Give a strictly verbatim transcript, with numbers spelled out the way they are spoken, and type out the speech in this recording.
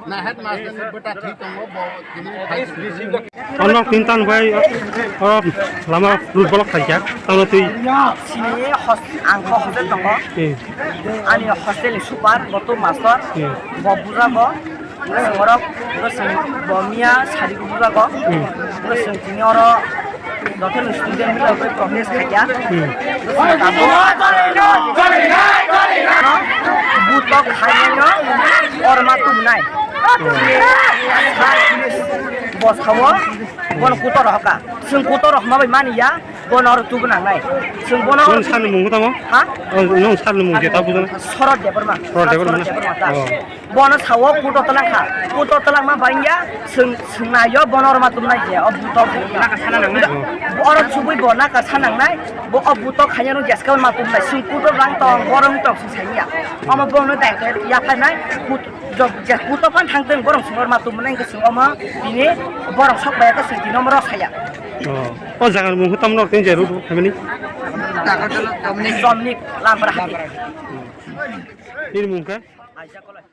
Na headmaster ni bwta thwi tongo, bo tini phai. Onok tin tan bai, o, lama road block khaijak, tamo twi. Sini hos-, ang kho hostel tongo. Eh. Ani hostel ni super, bo to master. Eh. Bo bujago. Borok, bo chwng bo miya sari bujago. Hmm. Bo chwng tini oro jotono student ni bagwi protest khaikha. Hmm. Bo chwng tabuk butok khainai no orma tubunai. Hmm. Bo sao bono kutor rohka. Chwng kutor rohma bai mani ya. Bono oro tubu nangnai. Chwng bono oro Nung sani mung tamo? Ha? Oh, nung sani mung je ta bujana. Sorot Debbarma. Sorot Debbarma. Sorot Debbarma ta. Oh. Bono sao kuto talangkha. Kuto talangma baringya chwng, chwng nayo bono oro ma tumnai je. O buto. Nakar sana nangnai. Bo oro chubui bo nakar sana nangnai. Bo o buto khanya no jeska ma tumnai. Chwng kuto lang tong, borong tong chwng saiya. Omo bono dai ya phanai. Kut-, jok-, je kuto phan thang tong borong chwng oro ma tumnai chwng omo bini borong sok bai ta chwng tino moro saya. Oh. O jaga ni mung tamo nok tin je road family. Somnik Lampra Hati. Nini mung kha? Aisa Kolai.